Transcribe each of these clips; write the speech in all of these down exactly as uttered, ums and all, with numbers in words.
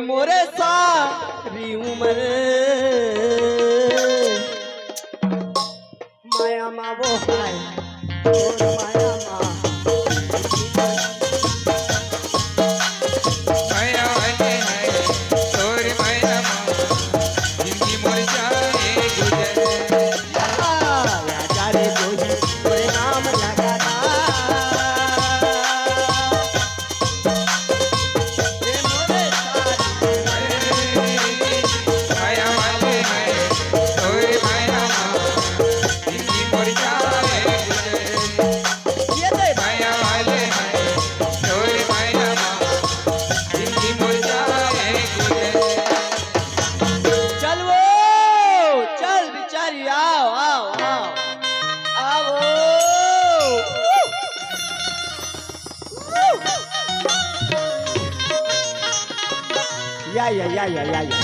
मोरे सारी उमर माया मा वो हाय, मोर माया मा। माया वाले हाय, तोर माया मा, जिंदगी मोर जाए गुजर। या, या जा रे दोस्त, तोरे नाम लगाना। चल वो, चल बिचारी, आओ, आओ, आओ, आओ। या, या, या, या, या, या।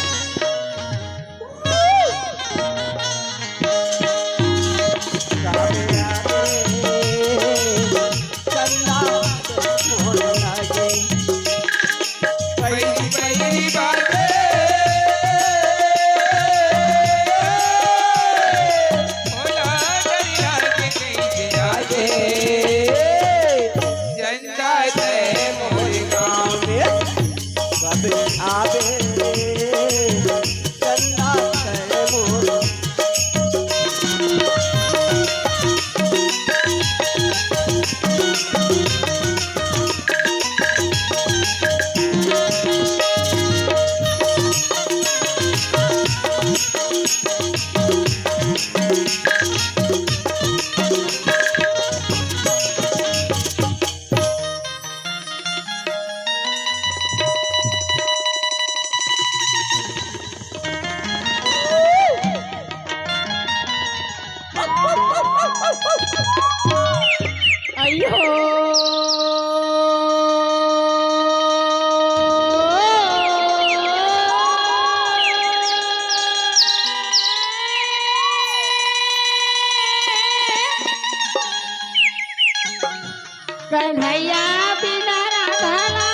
कन्हैया बिना राधा ला।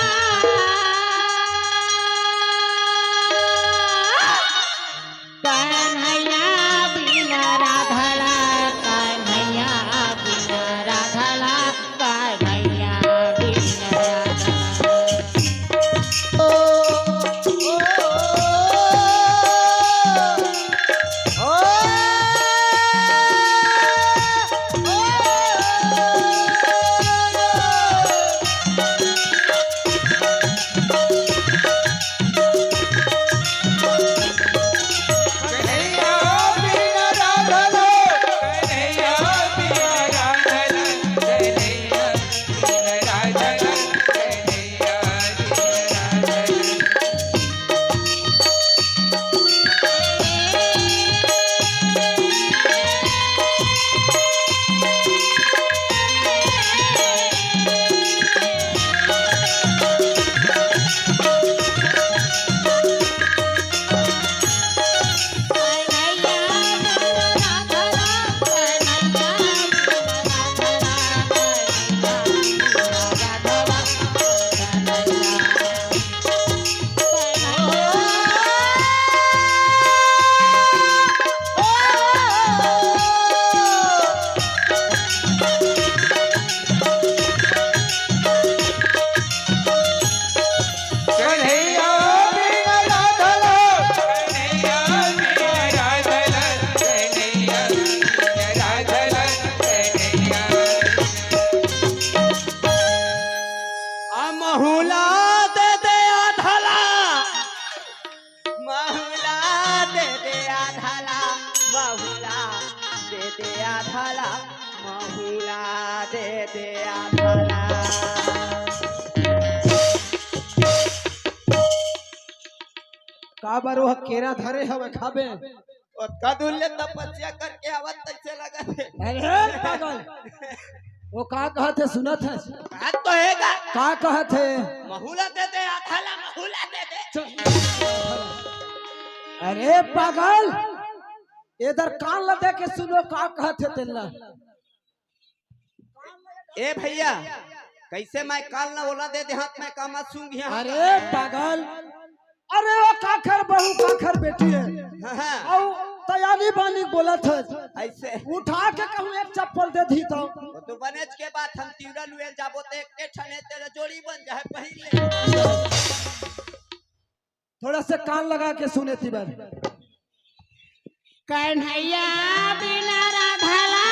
कन्हैया बिना राधा ला, कन्हैया बिना राधा ला, कन्हैया बिना राधा ला। ओ, ओ, ओ, ओ। आ महुला दे दे आधा ला। महुला दे दे आधा ला, महुला दे दे आधा ला, महुला दे दे आधा ला। का बर वो केरा धरे हवे खाबे? ओतका दूर ले तपस्या करके आवत तइसे लगत हे। अरे पागल, वो का कहत हे सुनत हे? बात तो हे का? का कहत हे? महुला दे दे, आधा ला महुला दे दे। चुप। अरे पागल, इधर कान ला दे के सुनो का कहत हे तेन ला। ए भइया, कइसे मैं काल न ओला दे देहत, मैं कामा सूंघिया। अरे पागल, अरे वो काखर बहू, काखर बेटी हे। हाँ, हाँ। अउ तयानी बानी बोलत हे। अइसे। उठा के कहूँ एक चप्पल दे दी तो। वो तो बनेच के बात, हम तिवरा लुएल जाबो तो एक के ठने तेरा जोड़ी बन जाए पहिले। थोड़ा सा कान लगा के सुने तिबर। कन्हैया बिना राधा ला,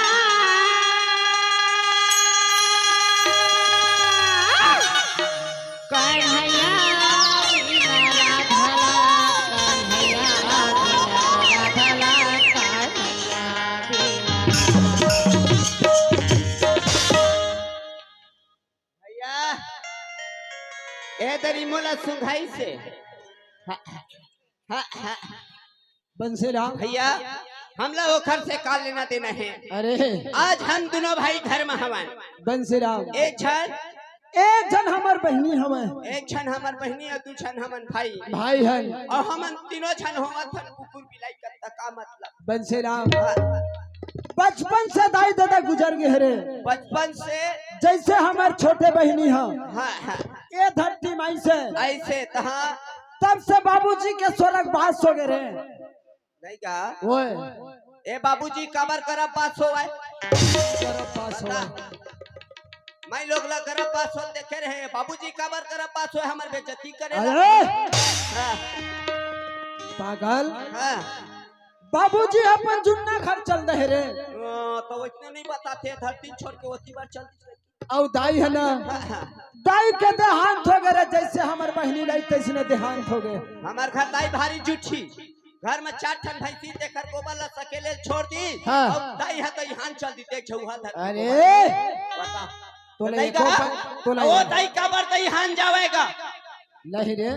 कन्हैया बिना राधा ला, कन्हैया बिना राधा ला, कन्हैया बिना। भैया, ए दरी मोला सुंघाई से। हा, हा, हा, हा। बंसीराम। भैया, हमला ओखर से का लेना देना हे? अरे। आज हम दुनों भाई घर में हवन। बंसीराम। एक झन एक झन हमर बहिनी हवय। एक झन हमर बहिनी अउ दू झन हमन भाई। भाई हन। अउ हमन तीनों झन होवत हन कुकुर बिलाई कत्ता, का मतलब? बंसीराम। हाँ। बचपन से दाई ददा गुजर गे हरे। बचपन से। जइसे हमर छोटे बहिनी ह। हाँ, हाँ। ए धरती माई से। अइसे तहाँ। तब से बाबूजी के स्वर्गवास हो गे रे। नहीं का? ओए। ए बाबूजी काबर करब पास होवय? करब पास होवय। बता। मैं लोग ला करब पास होत देखे रहे, बाबूजी काबर करब पास होवय, हमर बेइज्जती करे ला। अरे! हाँ। पागल। हाँ। बाबूजी अपन जुन्ना घर चल दे रे। हाँ, तो वइसने नहीं बताथे, धरती छोड़ के ओती बार चल दी। अउ दाई हे ना, दाई के देहांत हो गे रे, जइसे हमर बहिनी लाई तइसने देहांत हो गे। हमर घर दाई भारी जुठी, घर में चार ठन भैंसी, तेकर गोबर ला सकेले छोड़ दी। हाँ। अउ दाई हे दइहान चल दी, देख झउहा धर। अरे! बता। तो तो नहीं, दाई एको का? पल-, तो नहीं। ओ दाई काबर दइहान जावेगा? नहीं रे।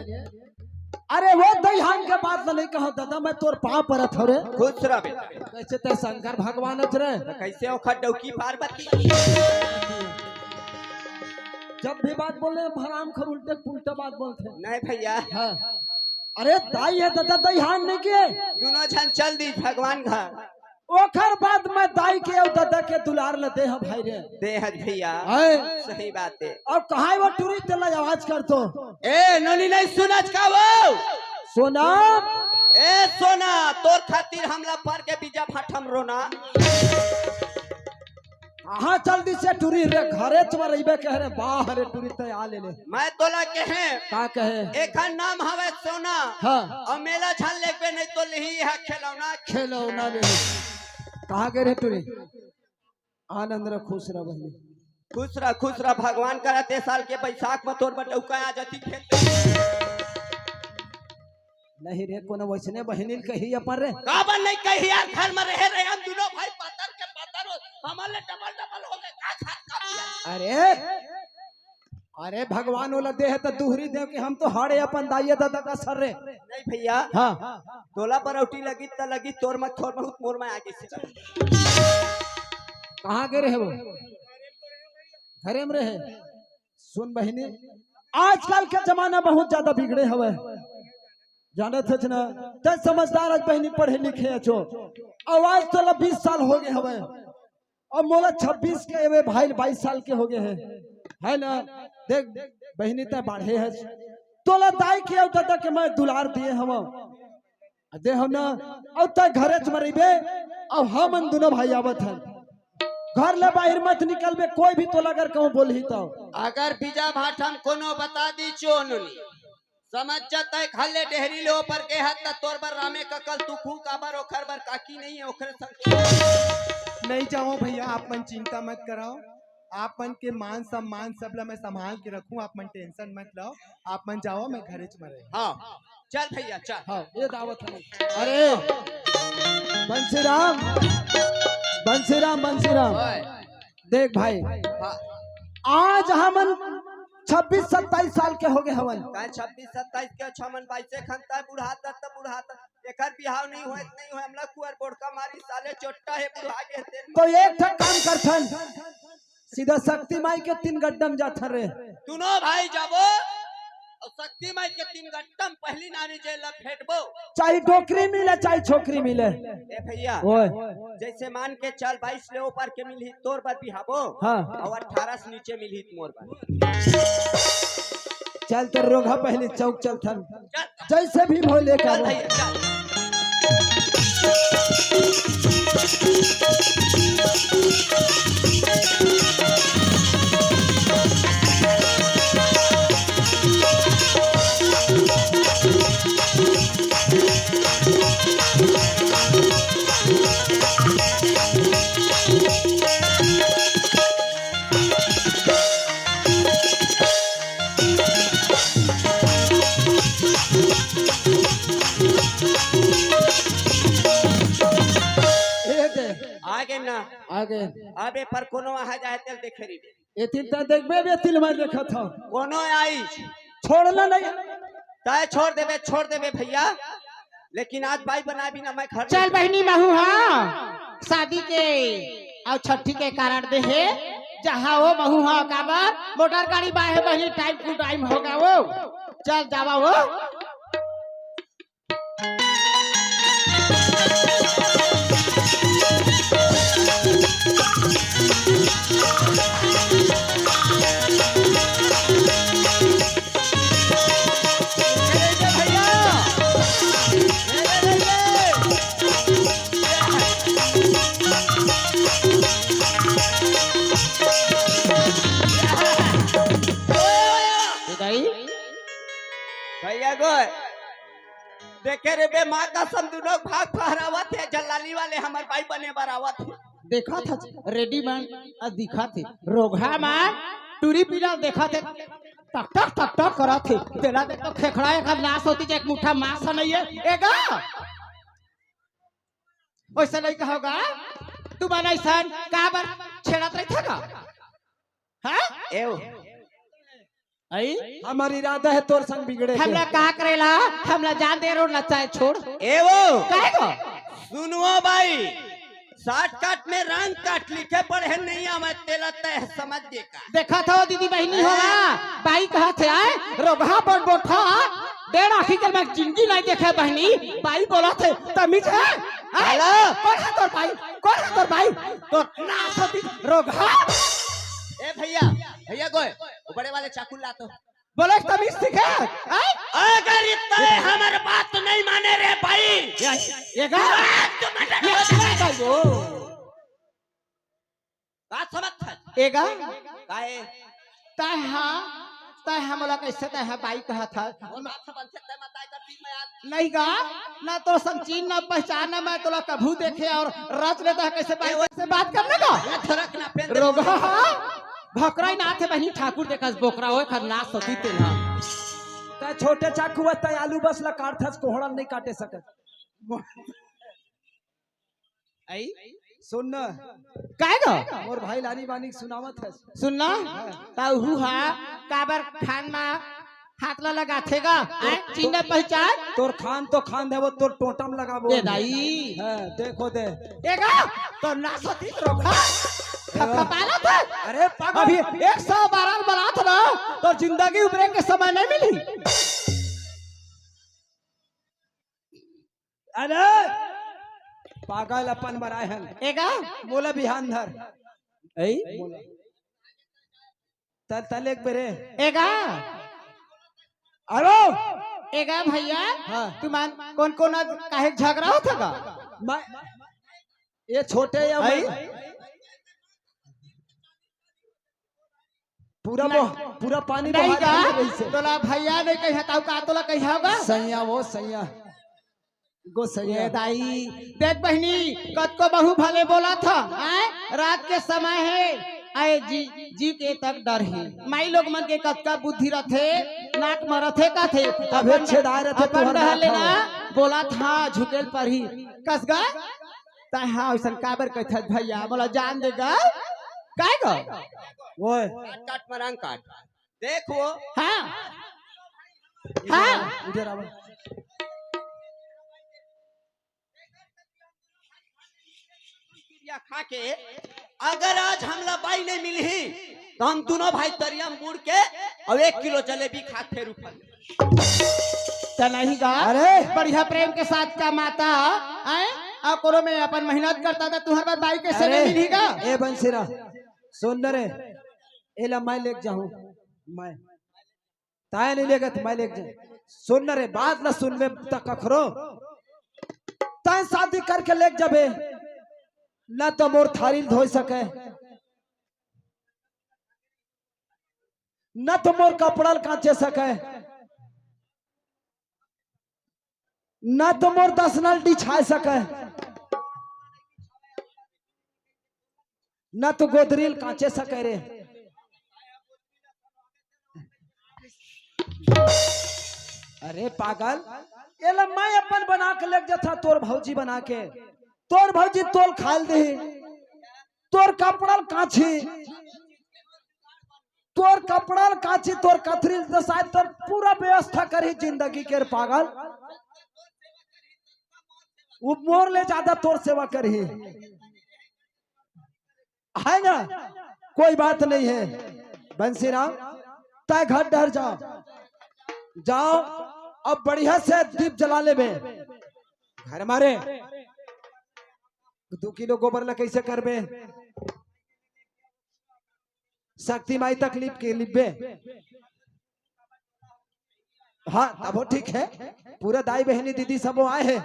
अरे वो दइहान के बात ल नहीं कहो दादा, मैं तोर पाँव परत हव रे। खुश रह बेटा। कइसे ते शंकर भगवान अच रे? तो कइसे ओखर डौकी पार्वती? जब भी बात बोले हराम खर उल्टे पुल्टे बात बोलथे। नहीं भैया। हाँ। अरे दाई हे दादा, दइहान नहीं के। दुनों झन चल दी भगवान घर। ओखर बाद मैं दाई के अउ ददा के दुलार ल दे हंव भाई रे। दे हस भैया। हैं? सही बात हे। अउ कहाँ हे वो टुरी तेला आवाज कर तो। ए, नोनी नहीं सुनच का वो? सोना। ए, सोना, तोर खातिर हमला पर के बीजा भाठम रोना। कहाँ चल दिस टुरी रे, घरेच म रहिबे कहे रे, बाह रे टुरी ते आ ले ले। मैं तोला कहे। का कहे? एखर नाम हवे सोना। हाँ। अउ मेला झन लेबे नहीं तो लिही हे खेलौना। खेलौना ले ले। कहाँ गे रे टुरी? आनंद रह, खुश रह बहिनी। खुश रह, खुश रह, भगवान करत ए साल के बैसाख म तोर बर डौका आ जाती खेत। नहीं रे, कोनो वइसने बहिनी ल कही अपन रे। काबर नहीं कही यार, घर में रहे रहे हम दुनों भाई पातर के पातर हो, हमर ले डबल डबल हो गए, का खात का पिया? अरे, अरे भगवान ओला दे हे त दुहरी दे के हम तो हाड़े अपन दाई ददा का सर रे। नहीं भैया। हाँ। तोला बरौटी लगी त लगी, तोर में थोर बहुत मोर में आगे से। कहाँ गे रहे वो? घरे में रहे। सुन बहिनी, आजकल के जमाना बहुत ज्यादा बिगड़े हवय, जानत हच ना? ते समझदार हच बहिनी, पढ़े लिखे हच। अउ आज तोला बीस साल हो गे हवय, अउ मोला छब्बीस के, ए भाई बाईस साल के हो गे हे, है ना? देख बहिनी, ते बाढ़े हच, तोला दाई के अउ ददा के मैं दुलार दिए हवं। दे हंव ना, अउ तैं घरेच म रहिबे, अउ हमन दुनों भाई आवत हन। घर ले बाहिर मत निकलबे, कोई भी तोला अगर कहूँ बोलही तो। अगर बीजा भाठम कोनो बता दी चोननी, समझ जा तैं घर ले डेहरी ले ओपर गे हस त तोर बर रामे ककल तू खू काबर ओखर बर काकी नहीं हे ओखरे संग। नहीं जाओ भैया, आप मन चिंता मत कराओ। आप मन के मान सम्मान सब ला मैं संभाल के रखूं, आप मन tension मत लाओ, आप मन जाओ, मैं घरेच म रहे। हाँ, चल भैया, चल। हाँ, ये दावत है। अरे, बंसीराम, बंसीराम, बंसीराम। ओए। देख भाई, हाँ। आज हमन छब्बीस सत्ताईस साल के हो गे हवन। का छब्बीस सत्ताईस के, हमन बाईसे खन तैं बुढ़ात, त बुढ़ात। एकर बिहाव नहीं होय, नहीं होय, हमला कुंवर बोड़का मारी, साले चोट्टा हे, बुढ़ा गे तेन। तो एक ठक काम करथन, सीधा शक्ति माई के तीन गड्डम जाथन रे। दुनों भाई जाबो, अउ शक्ति माई के तीन गड्डम पहली नानी जेल ला भेटबो। चाहे डोकरी मिले, चाहे छोकरी मिले। ए भैया, ओए। जैसे मान के चल, बाईस ले ऊपर के मिलही तोर बर बिहाबो, हाँ। अउ अठारह से नीचे मिलही त मोर बर। चल तो रोगहा पहली चौक चलथन। चल। जैसे भी भोले का चल वो। भैया, चल। ए दे। आगे ना। आगे। अबे पर कोनो आहा जाए तेल देखे रही। ए तिल ता देखबे, बे तिल मैं देखत हूँ। कोनो आई। छोड़ना नहीं। तय छोड़ देबे, छोड़ देबे भैया। लेकिन आज बाई बना बिना मैं घर चल नहीं बहिनी महू हा शादी के अउ छठी के कारण दे हे। जहाँ वो महू हा काबर मोटर गाड़ी बाहे बहिनी, टाइम टू टाइम होगा वो। चल जावा वो। भैया गोय, देखे रे बे, माँ कसम, दुनो भाग फहरावत हे, जल्लाली वाले हमर बाई बने बर आवत हे। देखत हस, रेडीमेड अ दिखत हे, रोगहा मा टूरी पीला देखत हे, टक टक टक टक करत हे, तेला देख तो खेखड़ा एक नास होती जे एक मुट्ठा मास नहीं है, एगा। वैसे नहीं कहोगा, तुम ऐसा काबर छेड़त रही था का? हाँ? एव। आई? हमर इरादा है तोर संग बिगड़े के। हमला का करेला? हमला जान दे रो नचाए छोड़। ए वो। काहे को? सुनवो बाई, शॉर्टकट में रंग कट लिखे पढ़े नहीं आवे, तेला तय समझ दे का। देखा था दीदी बहिनी हो ना, बाई कहा थे आए, रोगहा बड़ बोठा, डेढ़ आखी के मैं जिंदगी नहीं देखे बहिनी, बाई बोला थे, तमीज है? आए? हेलो। कौन है तोर बाई? कौन है तोर बाई? तो ना सती रोगहा। ए भैया, भैया गोय, वो बड़े वाले चाकू ला तो। बोले तमीज सीखे, हैं? अगर इतना हमर बात नहीं माने रे भाई, ये, ये गा? बात तो मैं ये क्या कर वो? बात समझ था? ये गा? काहे? तय हाँ, तय हम लोग कैसे तय है बाई कहा था? वो बात समझ सकते हैं, मत आए कर फिर मैं आज नहीं गा, ना तो संग चीन, ना पहचान, ना मैं तोला कभू देखे और रच लेता है कैसे बाई ए, वो से बात करने का? ये थरक ना पेन दे रोगहा, भकराई ना थे बहिनी ठाकुर देखस बोकरा होय खर ना सती ते ना। तै छोटे चाकू बस तै आलू बस ला काटथस, कोहड़ा नहीं काटे सकत। आई? सुन न। काय गा? मोर भाई लानी बानी सुनावत हस। सुन ना? हाँ। ता उहू हा काबर खान मा हाथ ला लगाथे गा? आय, चिन्ह पहचान? तोर खान तो खान दे, वो तोर टोटम लगाबो। ए दाई। हाँ, देखो दे। ए गा, तो ना सती रोका। खपाला था। अरे पागल। अभी एक सौ बारह बलात ना, तो जिंदगी उबरे के समय नहीं मिली। अरे पागल अपन बनाए हन। ए गा? मोला बिहान धर। ऐ? मोला। तल, तल एक बेरे। ए गा? अरे! ए गा भैया? हाँ। तुमान कौन कौन आज काहे झगड़ा होत गा? मैं, ये छोटे या आई? मैं? पूरा नहीं। बो-, पूरा पानी नहीं बहा गा, दिया वैसे। तोला भैया नहीं कही हताऊ का, तोला कही होगा? सैया वो सैया। गो सैया। ए दाई, देख बहिनी, कतको बहू भले बोला था, आय? रात के समय है, आय जी, जी के तक डर है। माई लोग मन के कतका बुद्धि रथे, नाक म रथे का थे। अबे अपन, छेदाए रथे अपन तुहर डहर नाक लेना, ह। बोला था, झुकेल परही। कस गा? तै हाँ, अइसन काबर कहिथस भैया, मोला जान दे गा? काय गा? ओए। काट, काट, मरांग काट। देख वो। हाँ। इधर हाँ। आवा, इधर आवा। खा के अगर आज हमला बाई नहीं मिलही, तो हम दोनों भाई तरिया में मुड़ के और एक किलो जलेबी खा के फेर उठल। त नहीं गा? अरे! बढ़िया प्रेम के साथ का माता, आए? और कोनो में अपन मेहनत करता था, तुहर बार बाई कैसे अरे! नहीं मिली गा? ए बंसीरा, सुन न रे, एला मैं लेके जाहूं, मैं। ताय नहीं लेगत, मैं लेग जाय। सुन न रे, बात न सुनबे त कखरो। ताय शादी करके लेग जाबे, न तो मोर थारी ल धोय सके, न तो मोर कपड़ा ल कांचे सके, न तो मोर दसना ल डिछाय सके, न तो गोदरी ल कांचे सके रे। अरे पागल, एला मैं अपन बना के लेग जाथा, तोर भौजी बना के। तोर भौजी तोल खाल देही, तोर कपड़ा ल कांची, तोर कपड़ा ल कांची, तोर कथरी ल दसाय, तोर पूरा व्यवस्था करही जिंदगी के रे पागल। वो मोर ले ज्यादा तोर सेवा करही, है ना? कोई बात नहीं है बंसीराम, तय घर डहर जाव, जाव। अब बढ़िया से दीप जला लेबे। घर मारे दू किलो गोबर ला कैसे करबे? शक्ति माई तक लिप के लिपबे। हाँ, तब वो ठीक है, पूरा दाई बहनी दीदी सब वो आए हैं।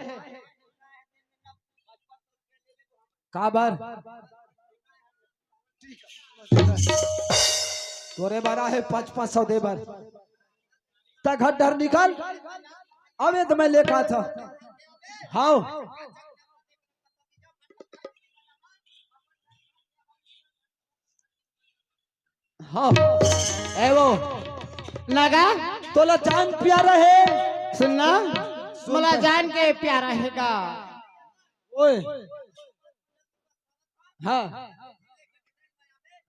काबर? तोरे बर आहे पाँच पाँच सौ दे बर। त घर डहर निकल, अबे त मैं लेके आत हँव। हाँ। हाँ। ए वो। नागा। तोला जान प्यारा है। सुनना। सुन मोला बे। जान के प्यारा है गा। ओए। हाँ।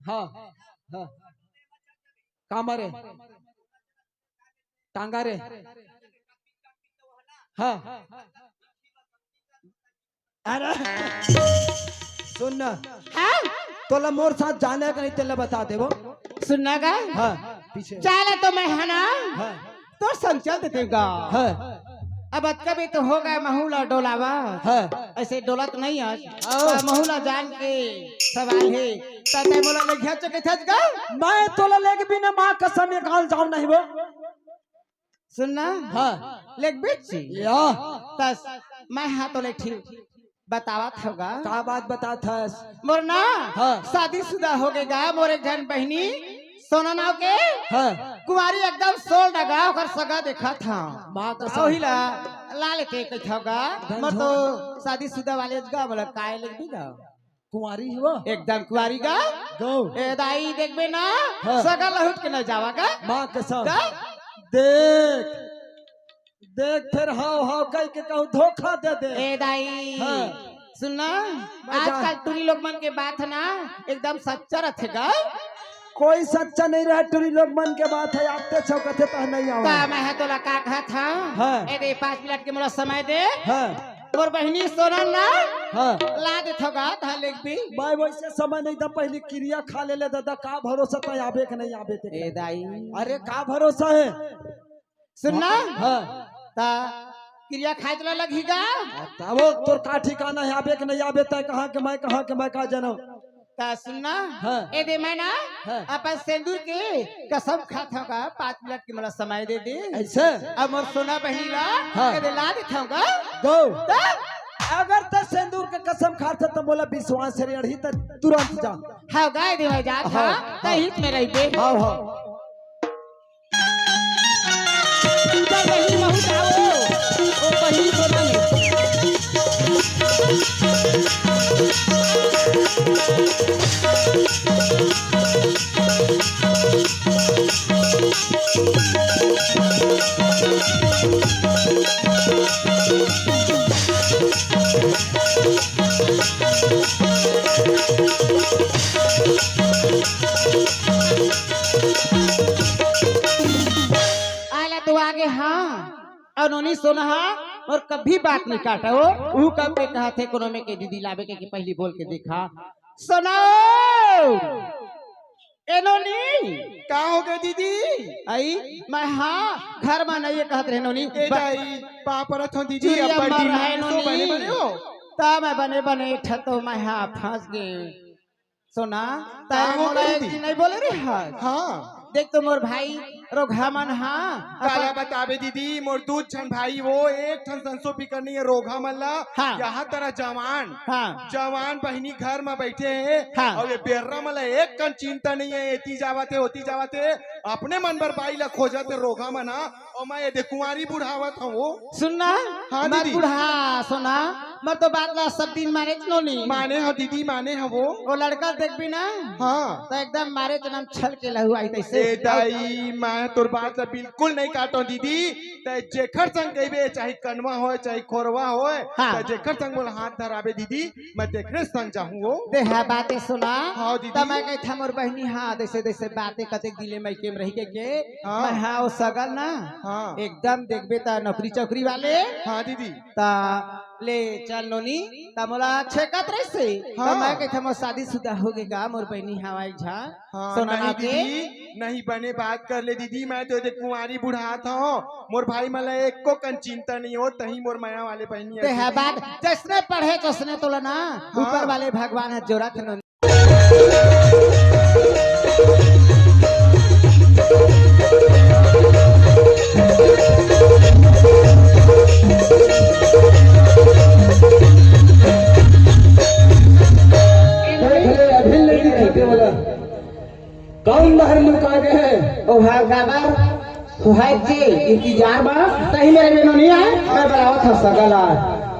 हाँ। हाँ। कामा रे? टांगा रे? हाँ। अरे। सुन ना। हाँ? तोला मोर साथ जाने का नहीं, तेला बता देबो। सुनना गा? हाँ, पीछे। चाला तो मैं है ना? हाँ। तोर संग चल देते गा। हाँ। अब अतका भी तो हो गया, महू ला डोलावा। हाँ। ऐसे डोलत नहीं है। आओ। त महू ला जान के सवाल है। त तैं मोला लेगिया चुके थस गा? मैं तोला लेग भी ना, माँ कसम, ये गाल जाऊँ नहीं वो। सुनना? हाँ। लेग बिच? या। तस, मैं हाँ तोले ठीक बतावत हँव गा। का बात बतावत हस? मोर ना हाँ। शादीशुदा हो गे गा, मोर एक झन बहिनी सोना नाव के हाँ। कुंवारी एकदम सोल डगा, ओकर सगा देखत हँव। माँ कसम। ओही ला, ला लेते कहिथँव गा। धन मोर तो झोला। शादीशुदा वाले गा, बोला काय लेग भी गा। कुंवारी ही वो? एकदम कुंवारी गा। गौ। ए दाई देखबे ना, हाँ। सगा लहुट के न जावा गा। माँ कसम। गा? देख, देख फिर हाव हाव कह के कहूँ धोखा दे दे। ए दाई, हाँ। सुन ना, मैं जा- आजकल टुरी लोग मन के बात है ना, एकदम सच्चा रथे गा। कोई सच्चा नहीं रहे, टुरी लोग मन के बात है, आते छौकते तह नहीं आवा। का मैं है तोला का कहत हँव? हाँ। ए दे, पाँच मिनट के मोला समय दे। हाँ। मोर बहिनी सोना ना हाँ। ला देथव गा, तहाँ लेग भी। मैं वैसे समय नहीं था, पहले किरिया खा ले ले दादा, का भरोसा तय आबे के नहीं आबे ते। ए दाई। अरे का भरोसा है? सुन ना। हाँ। ता किरिया खाए तोला लगही गा। आ, ता वो तोर का ठिकाना है, आबे के नहीं आबे तय, कहाँ के मैं, कहाँ के मैं का जनव। त सुन ना, हाँ। ए दे मैं ना, हाँ। अपन सेंदूर के कसम खात हँव गा, पाँच मिनट के मोला समय दे दे। ऐसे? अब मोर सोना बहिनी ला, हाँ। ए दे ला देथँव गा। गौ। त? अगर त सेंदूर के कसम खात हस त मोला विश्वास हे रे अड़ही, त तुरंत जा। हाँ गा, ए दे मैं जात हँव, हाँ, त हाँ। हित में रहिबे। हाँ, हाँ। आला तो आगे, हाँ। अउ नोनी सोना हा, अउ कभी बात नहीं काटा हो। ऊ कब के कहा थे कोनो में के दीदी लावे के, के पहली बोल के देखा। सोना ओ! ए नोनी! का हो गए दीदी? आई, मैं हाँ, घर में नहीं कहत रहे नोनी। ए दाई, पाँव परत हो दीदी, चुरिया अब्बड़ मर दिन रहा है नोनी। बने बने हो। ता मैं बने बने ठतो मैं हाँ फंस गए। सोना, का तैं हो मोला गई एक दीदी? दिन नहीं बोले रे हस। हाँ। देख तो मोर भाई, रोगहा मन, हाँ। काला बताबे दीदी, मोर दू झन भाई वो, एक ठन संसो फिकर नहीं है रोगहा मन ला। हाँ। यहाँ तरह जवान, हाँ। जवान बहिनी घर में बैठे हैं, हाँ। और ये बेर्रा मन ला एक कन चिंता नहीं है, एती जावत है, ओती जावत है, अपने मन बर बाई ला खोजत है रोगहा मन, हाँ। और मैं ये दे कुंवारी बुढ़ावत हूँ। सुन ना, हाँ मत दीदी। बुढ़ा सोना, मर तो बात ला सब दिन माने च नोनी। माने हो दीदी, माने हो वो। वो लड़का देखबी ना, हाँ। तो एकदम मारे जनम छल के लहू आई तैसे। ए दाई, मैं तोर बात ला बिल्कुल नहीं काटो दीदी। ते जेखर संग कहिबे, चाहे कनवा होय, चाहे खोरवा होय, हाँ। ते जेखर संग मोला हाथ धराबे दीदी, मैं तेखरे संग जाहूँ वो। देहा बातें सुना। हाँ दीदी। त मैं कही था मोर बहिनी, हाँ, जैसे जैसे बातें कतेक दिले मैं केम रही के, के हाँ। मैं हाँ वो सगल ना, हाँ। एकदम देखबे त नौकरी चौकरी वाले। हाँ दीदी। त ले चल नोनी, त मोला छेकत रहिसे। त हाँ। मैं कहिथंव मोर शादीशुदा होगे गा, मोर बहिनी हवय एक झन। हाँ, सोना नहीं नाम के। दीदी, नहीं बने बात कर ले दीदी, मैं तो एदे कुंवारी बुढ़ात हंव। मोर भाई मन ला एको कन चिंता नहीं हो, तहीं मोर मया वाले बहिनी ते है अभी। बात, जैसने पढ़े तोसने तोला ना, हाँ। ऊपर वाले भगवान ह जोरत नोनी। देख ले, अभी ले दिखाते वाला। कौन बाहर लुका गए हैं? ओ हा गाबर, सुहाग जी, इंतजार बा। सही मेरे बिनु नहीं आए, मैं बुलावत हंव सगला।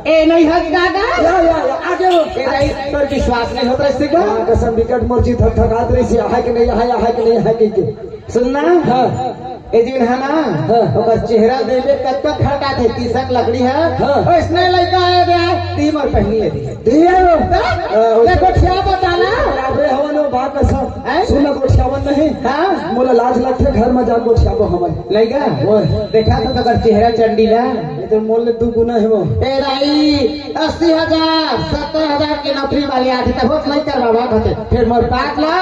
ए नहीं हंस दादा। या, या, या, आगे हो। ए नहीं, तोर विश्वास नहीं होत रहिसे का? हाँ, कसम बिकट मोर जी धक धकात रहिसे, आहे कि नहीं, आहे, आहे कि नहीं, आहे कि के। सुन ना। हाँ। ए जिन है ना, हाँ। ओकर चेहरा देबे कतका खटाथे, तीसक लकड़ी है। हाँ। ओइसने लइका आए दे, ती मोर पहिली है दी। दिया रो। हाँ? आ, ले गोठिया बता ना। बराबरे हवन हो, बा कसम। हैं? सुन ना, गोठियावन नहीं। हाँ। मोला लाज लगथे, घर में जा गोठियाबो हमन। लइका? ओए। देखा तो तकर चेहरा चंडी ला। ये तो मोल ले दू गुना है वो। ए दाई, अस्सी हजार, सत्तर हजार के नौकरी वाले आथे, तब होत नहीं करवावा कहते। फिर मोर बात ला,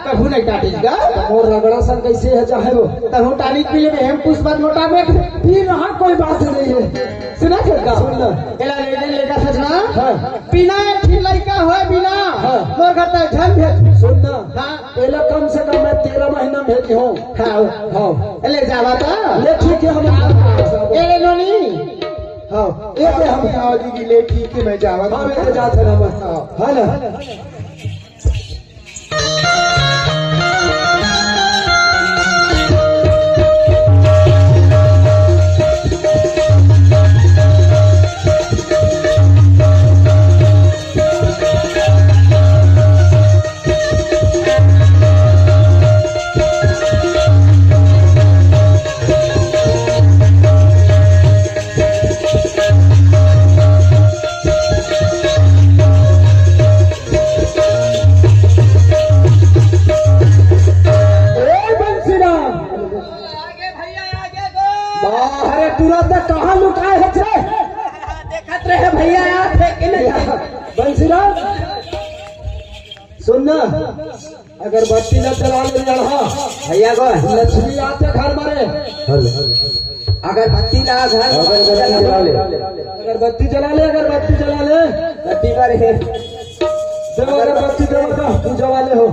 कभू नहीं काटिस गा। तो मोर रगड़ा सन कैसे है चाहे वो? तब टानिक पी ले, हम पुष्पा मोटा में। फिर हाँ, कोई बात नहीं है। सुना थे का? सुन ना। एला ले दे, लेगा सजना। हाँ। बिना एक ठिन लइका होय बिना। हाँ। मोर घर तक झन भेज। सुन ना। हाँ। एला कम से कम मैं तेरह महीना में भेजी हूँ। हाँ। हाँ। ले जावा तो। ले ठीक है, हम ए ले नोनी। हाँ। ए ले हम। हाँ, दीदी, ले ठीक है, मैं जावा हाँ, तो। मैं तो जात है ना, मैं। हाँ। है ना? ए बंसीराम। आगे भैया, आगे दो। बाहर तुरंत कहाँ लुकाए है रे? देखत रहे भैया, आत हे कि नहीं? बंसीराम, सुन ना, अगरबत्ती ला जला ले लड़हा। भैया को। लक्ष्मी आथे घर मारे। हेलो। अगरबत्ती ला घर अगरबत्ती जला ले। अगरबत्ती जला ले, अगरबत्ती जला ले। बत्ती पर है। देव अगरबत्ती देव का पूजा वाले हो।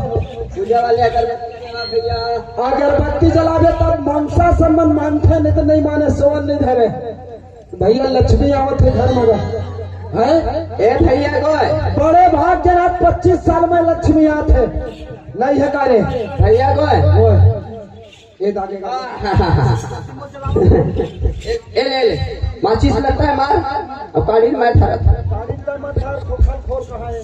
पूजा वाले अगरबत्ती जला भैया। अगरबत्ती जलाबे तब मनसा सम्मान मानथे, नहीं तो नहीं माने, सोवन नहीं धरे। भैया लक्ष्मी आवत है घर में। हैं? ए भैया गोय। बड़े भाग के रात पच्चीस साल में लक्ष्मी आत है। नहीं है का रे? भैया गोय। ओए। ए दागे का। ए, ए ले, ले। माचिस लगता है मार। अब काड़ी में धरत। काड़ी में मत धर, खोखल खोर कहाँ है?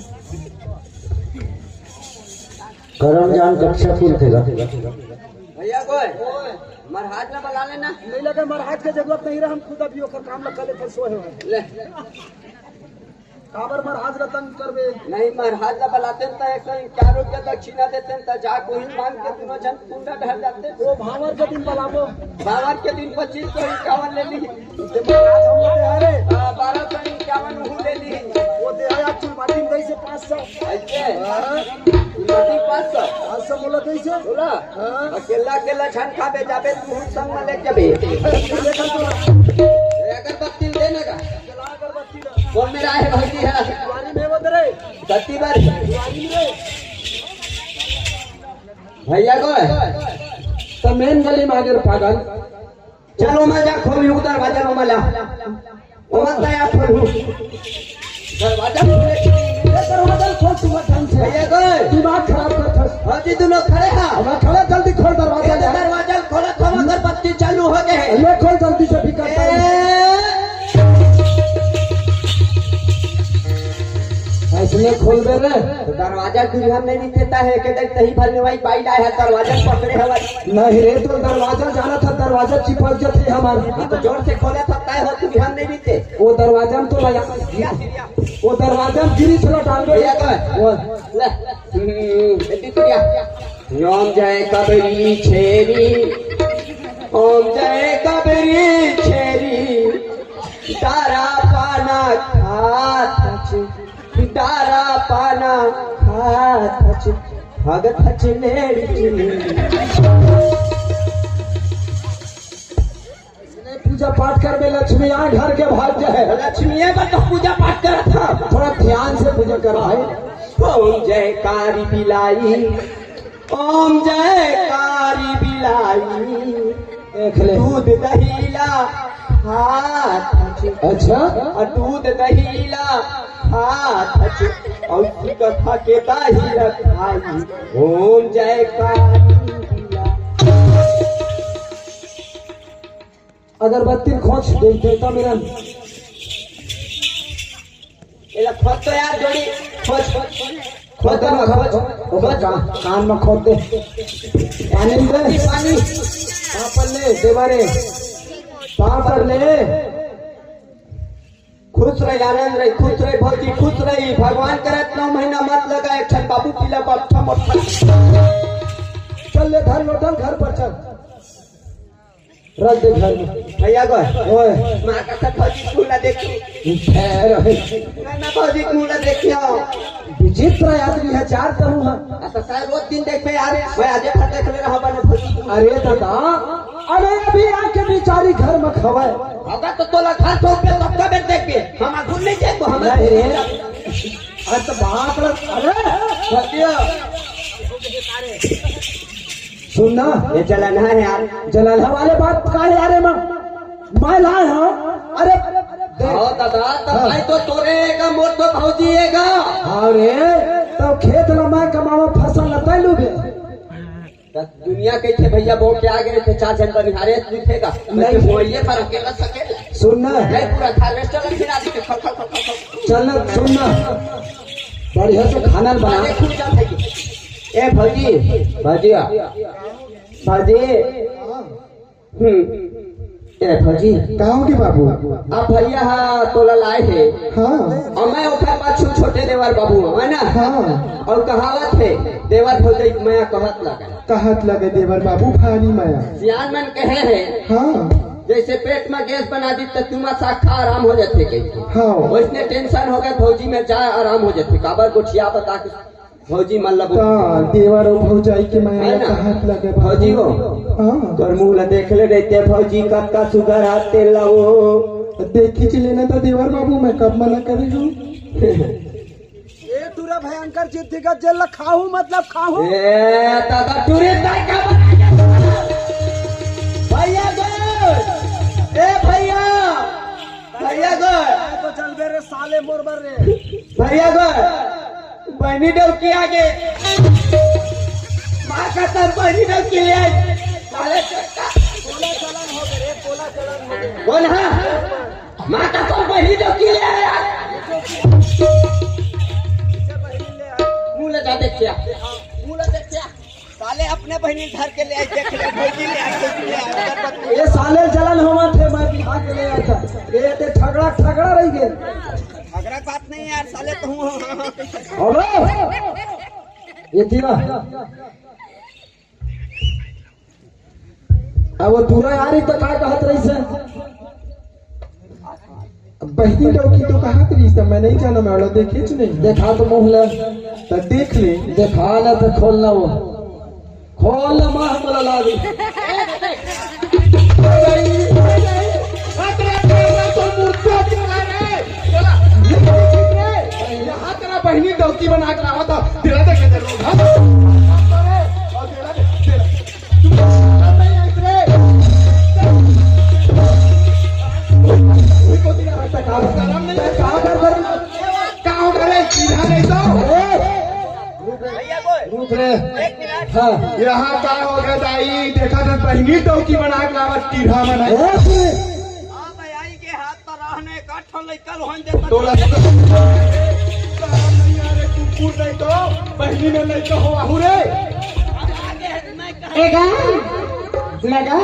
करम जान कक्षा फूल खेला। भैया गोय। महाराज ला बुला लेना। नहीं लगे, महाराज के जरूरत नहीं रहा, हम खुद अभी ओकर काम ला कर लेते, सोए हुए। ले। काबर महाराज ला तंग करबे? नहीं, महाराज ला बुलाते त एक सौ इक्यावन रुपया दक्षिणा देते त जा कोई मांग के दोनों जन कुंडा ढल जाते। वो भांवर के दिन बुलाबो। भांवर के दिन पच्चीस सौ इक्यावन ले ली। ते महाराज हम लोग दे रे। हाँ, बारह सौ इक्यावन वो ले ली। वो दे आया चुलमाटी में से पाँच सौ। ऐसे? हाँ। चुलमाटी पाँच सौ। पाँच सौ बोला कैसे? बोला? हाँ। अकेला, अकेला छन खाबे जाबे, तू हम संग में लेके जाबे। अगरबत्ती देना का? कौन मेरा है भाई जी है? बत्ती बार। भैया को है? त मेन गली में आगे पागल। चलो, मैं जा खोलूं दरवाजा, ओमा ला। ओमा तैयार खोलूं। दरवाजा खोले के नहीं। ए, दरवाजा खोल तू ढंग से। भैया गए। दिमाग खराब कर थस। हाँ जी, दोनों खड़े हैं। अब खड़े, जल्दी खोल दरवाजा ए, ले। दरवाजा खोला था, अगरबत्ती चालू हो गए। ले खोल जल्दी से, बिकट ए, ऐसने खोल दे रे। तो दरवाजा दुल्हन नहीं देता है, के देख तही भर में वही पाई लाए है, दरवाजा पकड़े हवा। नहीं रे, तो दरवाजा जाना था, दरवाजा चिपक जाते हमारे। हाँ, तो जोर से खोला था, तय हो, दुल्हन नहीं देते। वो दरवाजा में तो लगा, वो दरवाजा में गिरी थोड़ा डाल दो। भैया कहाँ? वो ले। हम्म, बेटी तो क्या? ओम जय कबरी छेरी, ओम जय कबरी छेरी, डारा पाना खात हच, डारा पाना खात हच, भगत हच लेड़ी। पूजा पाठ करबे, लक्ष्मी आ घर के भाग जाए। लक्ष्मी है, पर तो पूजा पाठ करत था। थोड़ा ध्यान से पूजा कर भाई। ओम जयकारी बिलाई, ओम जयकारी बिलाई। देख ले। दूध दहीला हाथ। अच्छा। और दूध दहीला हाथ। और कथा के दहीला खाई। ओम जयकारी बिलाई। अगरबत्ती खोज दे देता मेरा। एला खोज तो यार, जोड़ी खोज, खोज, खोज, खोज, खोज, खोज। ओकर का-, कान में खोद दे। पानी दे। पानी। पापड़ ले, देवारे। पापड़ ले। खुश रही, आनंद रही, खुश रही भौजी, खुश रही। भगवान करे नौ महीना मत लगा, एक ठन बाबू पीला बाप ठम और ठम। चल ले, धर लोटल घर पर चल। रख दे घर में। भैया गो। ओए। माँ का सब भौजी मुँह ला देखी। खैर है। ना, ना, भौजी मुँह ला देखी हो। विचित्र आदमी है, चार तो हूँ। अच्छा, शायद रोज दिन देख पे यार, मैं आजे भर देख ले रहा बने भौजी। अरे दादा, अरे अभी आके बिचारी घर में खवाए। अगर तो तोला घर से ऊपर तब का बेर देख के, हम आगू नहीं देख, हम नहीं रे। अरे तो बाप रे, अरे। भैया। सुन ना। ये जलनहा है यार। जलनहा वाले बात का है यार, माँ? मैं लाए हूँ। अरे, देख। हाँ दादा, तो हाँ। भाई तो तोरे का, मोर तो भौजी है का? हाँ रे, तो खेत ला मैं कमावा, फसल ला तै लूबे। तो दुनिया के थे भैया, बो के आगे थे चार जन बनिहारे, तू थे का? नहीं। तो वो ये पर अकेला सकेला। सुन ना। नहीं, पूरा harvester ला फिर आदि के खल, खल, खल, खल, खल। चल ना, सुन ना। बढ़िया से खाना बना। अरे, खुद जा भाई। ए भौजी, भौजी, भौजी। हम्म। ए भौजी। का हो गे बाबू? अब भैया हा तोला लाए हे। हाँ। और मैं ओखर पाछू छोटे देवर बाबू, है ना? हाँ। और कहावत है, देवर भौजी मया कहत लगे। कहत लगे देवर बाबू भारी मया। सियान मन कहे है। हाँ। जैसे पेट में गैस बना दी तो तुम साखा आराम हो जाते कहीं। हाँ। वैसने tension हो गए भौजी में जा आराम हो जाते। काबर गोठिया बता के भौजी मन ला ता बोल। देवर अउ भौजाई के मया है ना? कहात लगे बाबू। भौजी हो। हाँ। तोर मुंह ला देख ले रहिते भौजी, कतका सुघर हाथ तेल ला वो। देखी च लेना था देवर बाबू, मैं कब मना करे हूँ। ए टूरा भयंकर जिद्दी का जेल ला खाहू, मतलब खाहू। ए दादा, टूरे ताई का बना के भैया गो, ए भैया, भैया गो। तो चल बे रे साले मोर बर रे। भैया गो, बहनी डौकी आगे। माँ कसम, बहनी डौकी ले आई। साले चोट्टा। बोला चलन हो गए रे, बोला चलन हो गए। बोल हाँ। माँ कसम, बहनी डौकी ले आया। मुँह ले जा देख क्या। मुँह ले देख क्या। साले अपने बहनी घर के ले आई, देख ले, भौजी ले आई, भौजी ले आई। ये साले जलन होवत हे, मैं बिहार के ले आया था। ये ते झगड़ा, झगड़ा रही गए। झगड़ा बात नहीं यार, साले तो हूँ। अबे, ये तीरा। अब वो दूरा यारी तो का कहत रही से? अब बहनी डौकी तो कहत रही से, मैं नहीं जाना, मैं वाला देखे च नहीं। देखा तो मुंह ले। तो देख ले। देखा ना तो खोल ना वो। खोल ना, माँ हमला ला दी। यहाँ तेरा बहनी डौकी बना के लावा था, तेरा देखे तेरे लोग, हाँ? और तेरा दे-, तेरा। रुक रे। एक मिनट। हाँ। यहाँ का हो गया दाई? देखा था बहिनी डौकी बना के लावत टीढ़ा मन है। ए, सुन। हाँ, भाई, आई के हाथ तो रहने का ठन लइका लोहन देता। तोला नहीं आ रे, कुकुर नहीं तो बहिनी में नहीं तो हो आहू रे। ए गा, लगा।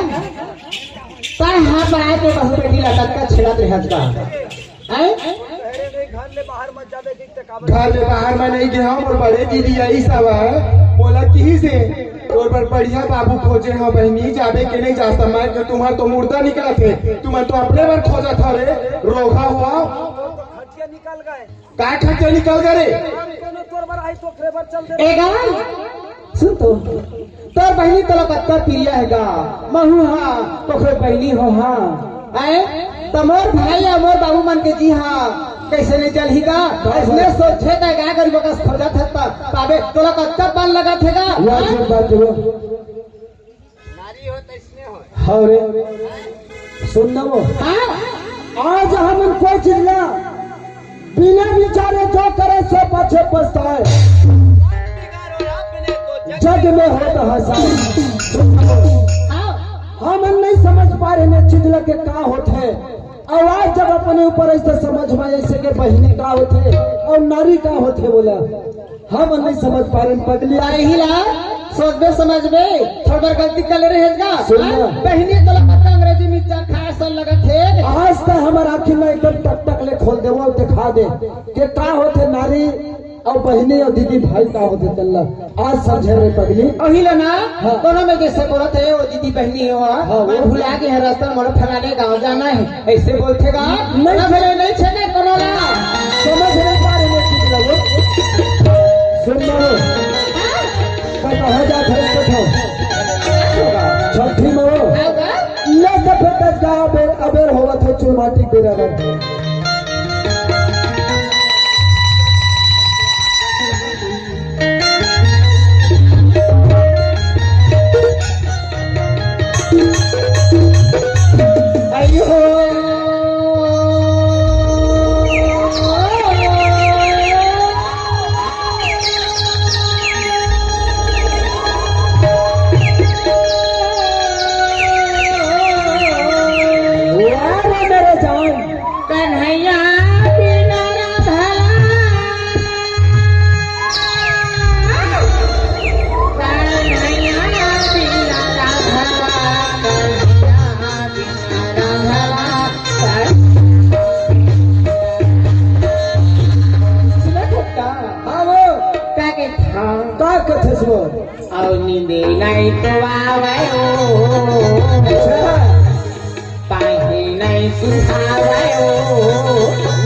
ताय हाथ बढ़ाए के बहू बेटी लटक का छिड़त रहत बा। हैं? घर ले बाहर में नहीं गया, मोर बड़े दीदी आई सब है, मोला किही से तोर बर बढ़िया बाबू खोजे हो बहिनी, जाबे के नहीं जा समय के तुम्हार तो मुर्दा निकलत हे, तुम्हार तो अपने बर खोजत हो रे, रोगा हुआ। खटिया निकल गए। का खटिया निकल गए रे? कोनो तोर बर आई तो ओकरे बर चल दे। ए गा, सुन तो, तोर बहिनी तोला कतका प्रिय हे गा, महू हा, ओखरे बहिनी हो हा। आए, त मोर भाई या मोर बाबू मन के जी हा, कैसे नहीं चलही गा? अइसने सोचे त गा गरीब कस खोजत हस त, पाबे तोला कतका पान लगत हे गा? वाह, हाँ? जब बात हो। नारी हो त इसने हो। हाँ रे, सुन ना वो। हाँ? आज हमन कोई चीज ला बिना विचारे जो करे से पाछे पछताए। जग में होत हँसाए। हाँ। हमन नहीं समझ पा रहे ने चीज ला के का होत हे। अउ आज जब अपने ऊपर ऐसे समझ में ऐसे के बहिनी का होत हे अउ नारी का होत हे बोला। हम नहीं समझ पा रहे पगली। ताही ला सोचबे समझबे, थोड़ बार गलती कर ले रहे हैं का? सुन ना। हाँ? बहिनी तोला पता अंग्रेजी मिर्चा खाए सन लगत हे। आज त हमर आँखी में एकदम टक टक ले खोल दे, वो दिखा दे के का होथे नारी अउ बहिनी अउ दीदी भाई का होथे तेला। आज समझे रे पगली। अही ला ना, हाँ। कोनो में जैसे बोलत हे, वो दीदी बहिनी हो, हाँ, वो मन भुला गे हे, रास्ता मोला फलाने गाँव जाना हे। ऐसे बोलथे गा? नहीं। ना भले नहीं छेने कोनो ला। समझ नहीं पा रहे मैं चीज ला वो। सुन लो। हाँ? तो कहाँ जात है इसको उठाओ। छठी में वो। हाँ गा? ले तो फिर दस गाँव अबेर, अबेर होवत है चुलमाटी बेरा बर। वाह रे मेरे जान। कन्हैया बिना राधा, कन्हैया बिना राधा, कन्हैया बिना राधा। सुना ठोका? हाँ वो। का के था? का कथे सो? अउ नींदे नहीं तो आवे ओ। अच्छा। पाही नहीं सुहावे ओ।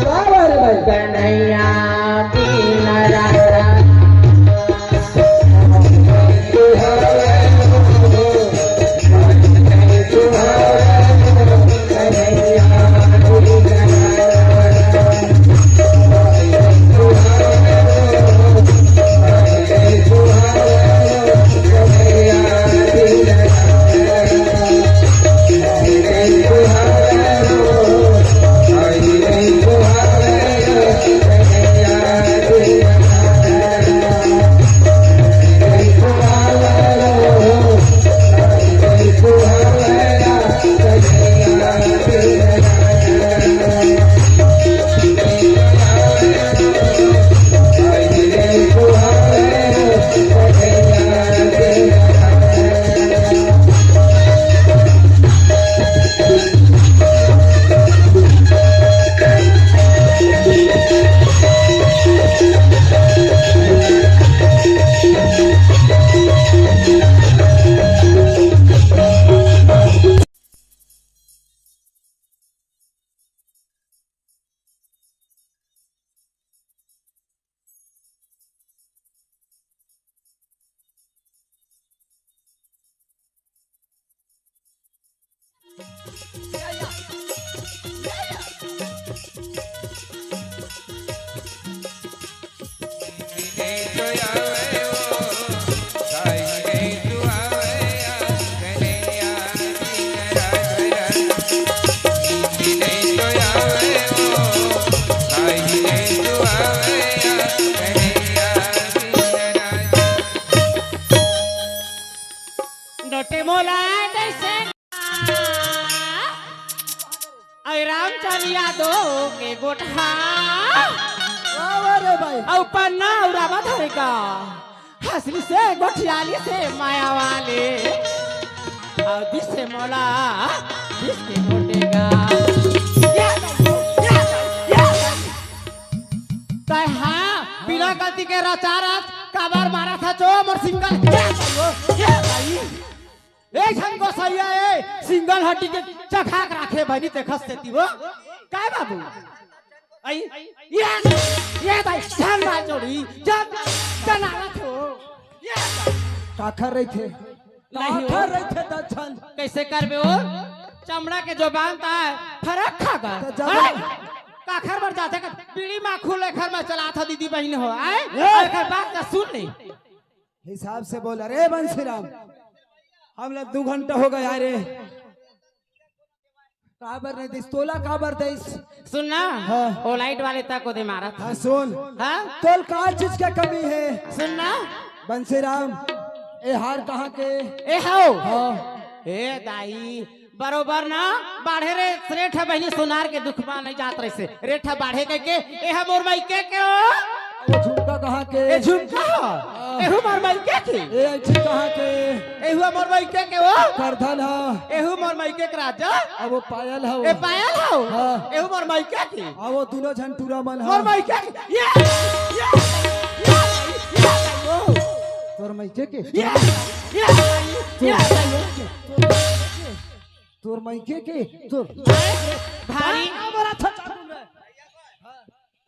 वाह, वाह रे भाई। कन्हैया बिन राधा। तो के गोठा। वाह, वाह रे भाई। अउ पन्ना अउ रामा धरे का। हंसली से गोठियाली से माया वाले। अउ दिस से मोला, दिस के गोटेगा। या, या, या, या। तय हाँ, बिना गलती के रचा रच काबर मारा था चो मोर सिंगल। या, या, या। ए झन गोसैया, ए, सिंगल हड्डी के चघाक राखे बनी ते खस देती वो। काय बाबू? आई, ये, ये भाई, झन मार जोड़ी, जब जनावत हो। ये काखर रहिथे। नहीं हो। काखर रहिथे दक्षण। कैसे करबे वो? चमड़ा के जो बांधता है, फरक खा गा। तो जब हैं? काखर बर जाथे का, बीड़ी माखू लेखर में चला था दीदी बहन हो, आए? ये। एकर बात का सुन ले। हिसाब से बोल, अरे बंसीराम, हम लोग दू घंटा हो गया रे, काबर नहीं दिस तोला, काबर दिस? सुन ना, हाँ। ओ लाइट वाले तक ओदे मारत। हाँ, सुन। हाँ? तोल का चीज का कमी है? सुन ना। बंसीराम, ए हार कहाँ के? ए हाओ। हाँ। ए दाई, बरोबर ना, बाढ़े रे, रेठा बहिनी सोनार के दुख मा नहीं जात रहिसे। रेठा बाढ़े के, के, ए हा मोर माई के, के हो? वो झुमका कहाँ के? ए झुमका हो? हाँ। एहू मोर माई के, के? ए ऐठी कहाँ के? एहू मोर माई के, के हो? करधन हा। एहू मोर माई के, के राजा? अब वो पायल हा वो। ए पायल हो? हाँ। एहू मोर माई के, के? आ वो दोनों झन टूरा मन हा। मोर माई के, के? ये, ये, ये, ये, ओ। तोर माई के, के? ये, ये, ये, ये। तोर माई के के? तोर भारी।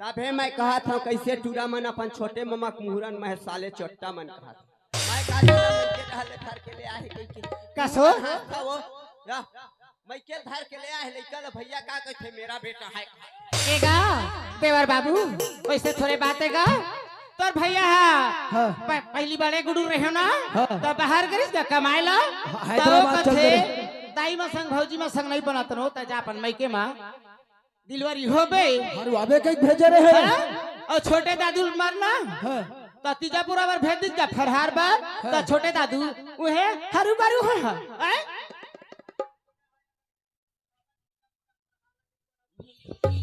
तभे मैं कहत हूँ, कैसे टूरा मन अपन छोटे ममा के मुहरन में साले चोट्टा मन कहत। मैं का जाना, मैं के कहले धर के ले आहे कहि के। कसो? हाँ, था वो। या, मैं के धर के ले आहे लइका ल भैया का कहिथे, मेरा बेटा है। एगा, देवर बाबू, वैसे थोड़े बात एगा। तोर भैया हा, हाँ। प-, पहली बड़े गुडू रहे ना, हाँ। तो बाहर गरिस गा कमाए ला, हाँ, तो हैदराबाद चल कथे, दे। दाई मा संग, भौजी मा संग नहीं बनत नो, त जा अपन मइके मा डिलीवरी होबे। हरवाबे कहि भेजे रहे। हाँ? अउ छोटे दादू मरना, हाँ। त तीजापुर बर भेज दिस गा फरहार बर, हाँ। त छोटे दादू उहे हरू बरू हो, हैं?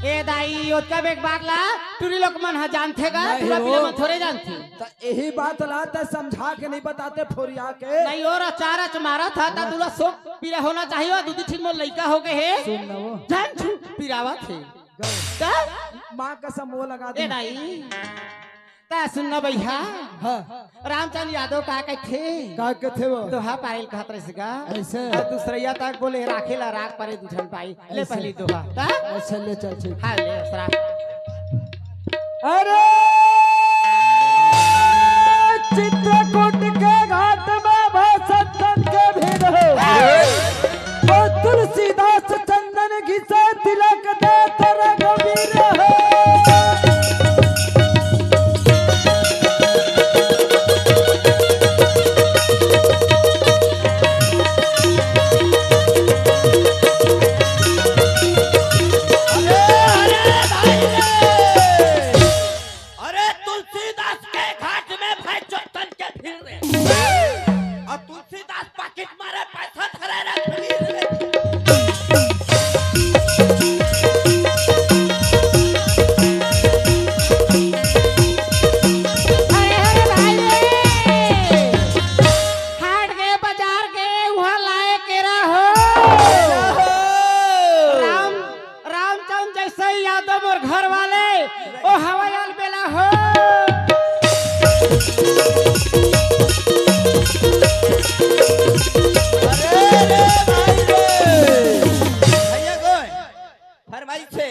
ए दाई, ओतका बेग बात ला, टूरी लोग मन ह जानथे गा, नहीं टूरा पीला हो। मन थोड़े जानथे। त यही बात ला त समझा के नहीं बताते फोरिया के। नहीं और अचार अच मारा था, त तोला शोक पीरा होना चाहिए, दू दी ठिन मोर लइका हो गए हे। सुन ना वो। जान छू पीरावत हे। गए। त? माँ कसम वो लगा ए दी। दाई। त सुन ना भैया, हाँ। रामचंद यादव का कथे? का कथे वो? दोहा पायल कहत रहिस गा। ऐसे? अउ दूसरैया तक बोले, राखे ला राख परे दू झन पाई। ले ऐसे? पहली दोहा। त? अच्छा, ले चल, ठीक। हाँ, ले, असरा। अरे, चित्रकूट के घाट में भाई सत्तन के भीड़ हो। ओ तुलसीदास चंदन घिसे तिलक देत रघुवीर हो। अरे, अरे, भाई रे। अरे, तुलसीदास के घाट में भाई चोट्टन के भीड़ रे। अउ तुलसीदास पाकिट मारे पैसा धरे रे भीड़ रे। अरे, अरे भाई रे, हाट गे, बाजार गे, उहाँ लाए केरा हो। राम रामचंद जैसे यादव मोर घर वाले, ओ हवाई अलबेला हो। अरे रे भाई रे। भैया गोय, फरमाइश हे।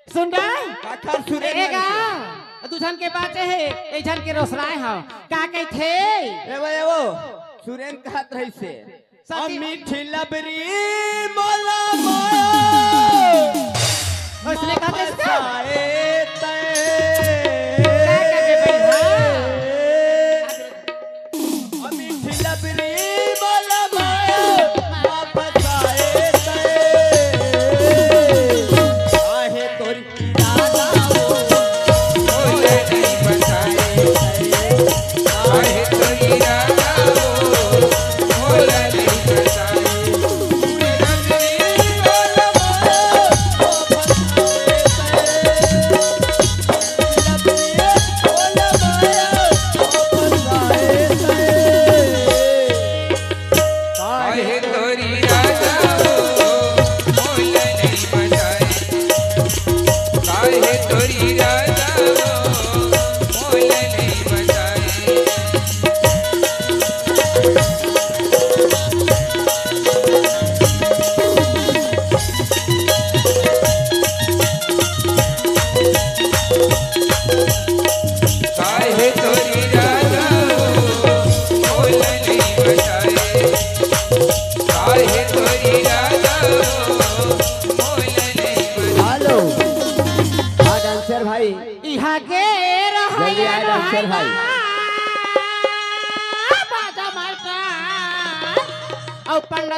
सुन गा? काखर सुरेन ए मन गा, के। दू झन के बाचे हे, एक झन के रोसराय हव। का कहिथे? ए वो, ए वो, सुरेन कहत रहिसे। सती- अ मीठी लबरी मोला माया। ओइसने कहत रहिस का? फसाए तैं। का कहबे भाई, हाँ। अ मीठी लबरी मोला माया, फसाए तैं। आहे तोरी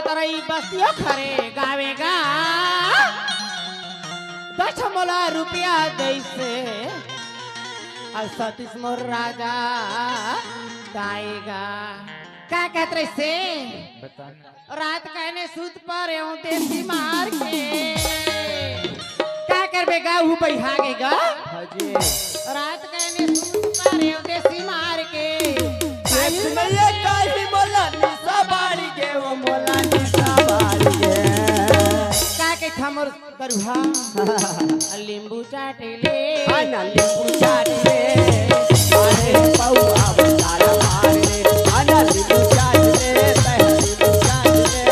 तरई बस्तियों खरे गावेगा, दस मोला रुपया जैसे, और सतीश मोर राजा गाएगा। का कहत रहिसे? बता। रात कहने सूत परेंव देसी मार के। का करबे गा, हू बइहा गे गा। हाँ जी। रात कहने सूत परेंव देसी मार के। देसी में ये कही मोला निशा बारी के, वो मोला निशा बारी के। का के थमर करुहा। नींबू चाट ले। आ ना नींबू चाट ले। अरे पौआ बसार मार ले। आ ना नींबू चाट ले, तै नींबू चाट ले।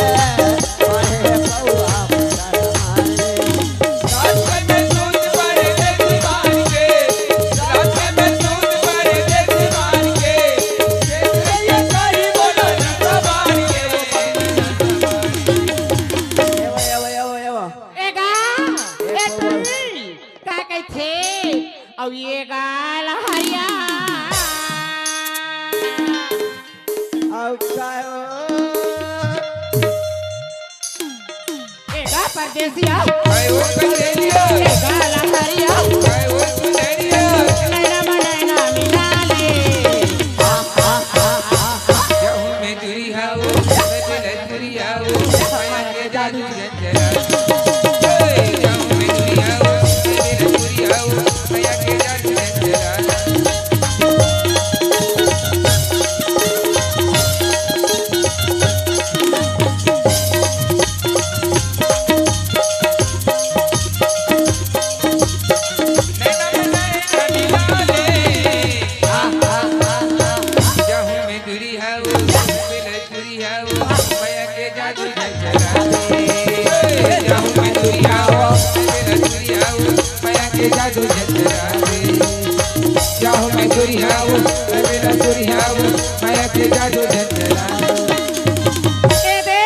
अरे पौआ बसार मार ले। एवा, एवा, एवा, एवा। ए गा, ए टुरी, का कहिथे? अउ ये गा लहरिया। अउ का हो? ए गा परदेसिया। भाई वो करेलिया। ए गा लहरिया। भाई वो करेलिया। नैना में नैना मिला ले। जाऊं मैं दुरिया वो, मैं दुरिया वो, माया के जादू जंजरा। ए, जाऊं मैं दुरिया वो, मैं दुरिया वो, माया के जादू जंजरा। ए दे,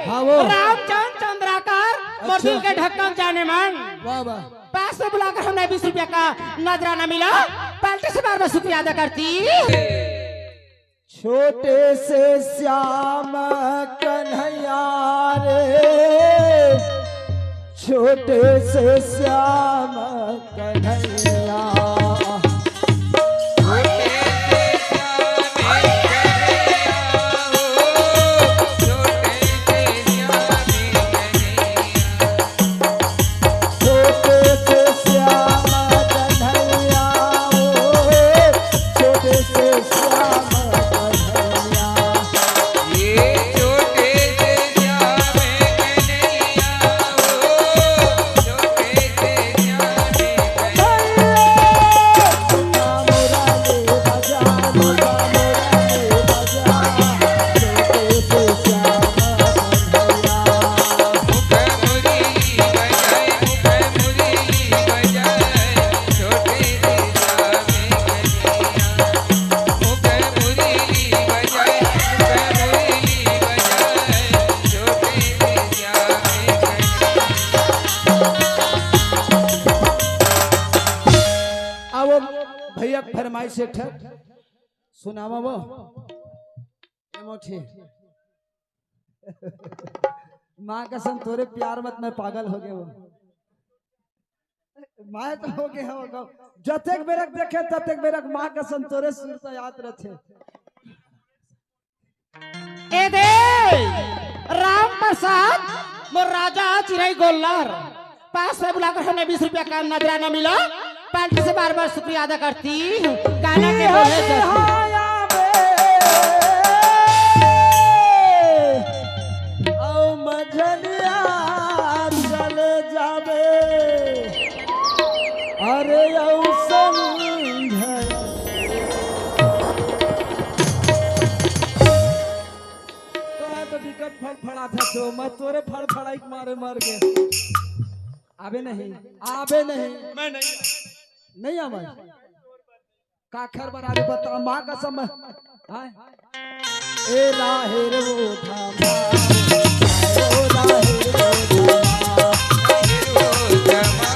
हाँ वो। रामचंद चंद्राकर, मोर दिल अच्छा। के धड़कन जाने मन। वाह, वाह। पास में बुलाकर हमने बीस रुपया का नजराना मिला, पार्टी से बार बार शुक्रिया अदा करती। छोटे से श्याम कन्हैया रे, छोटे से श्याम कन्हैया। छोटे से श्याम कन्हैया ओ, छोटे से श्याम कन्हैया। ये छोटे से श्याम कन्हैया ओ, छोटे से श्याम कन्हैया। आओ भैया के फरमाइश एक ठक सुनावा वो। ए मोठी। माँ कसम तोरे प्यार मत मैं पागल हो गए वो। मैं तो हो गया हो गो। जतेक बेरक देखे ततेक बेरक माँ कसम तोरे सुर तो याद रथे। ए दे राम प्रसाद मोर राजा चिरई गोल्लर। पास में बुलाकर हमने बीस रुपया का नजराना मिला। पार्टी से बार बार शुक्रिया अदा करती हूँ। गाना के बोले जैसे। आओ मजलिया चल जावे। अरे आओ संझा। तो है तो दिक्कत फड़फड़ात हे तो मैं तोरे फड़फड़ाई के मारे मर गए। आबे नहीं, आबे नहीं। मैं नहीं। नहीं आवे। काखर बरारी बता माँ कसम। हाँ? ए राहेर वो धामा, ओ राहेर वो धामा।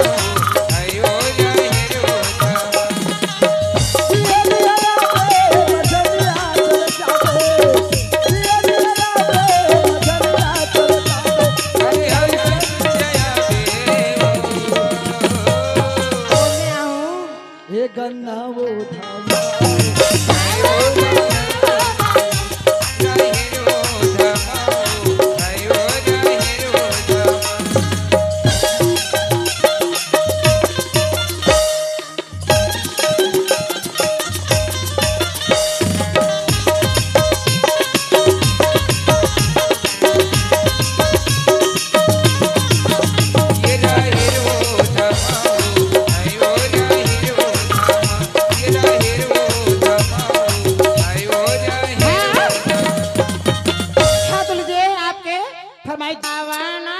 सावना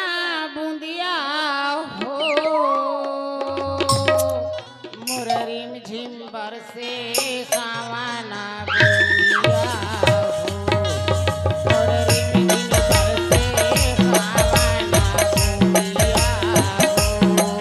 बुंदिया हो, मोर रिमझिम बरसे सावना बुंदिया हो, मोर रिमझिम बरसे सावना बुंदिया हो।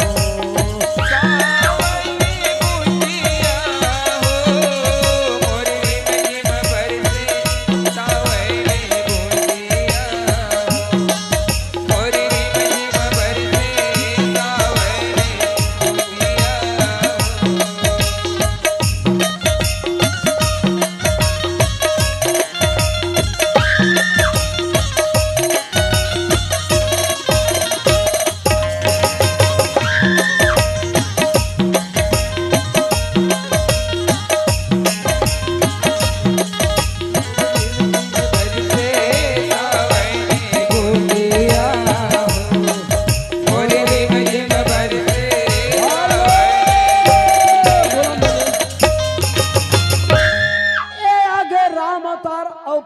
ए आगे राम अवतार अउ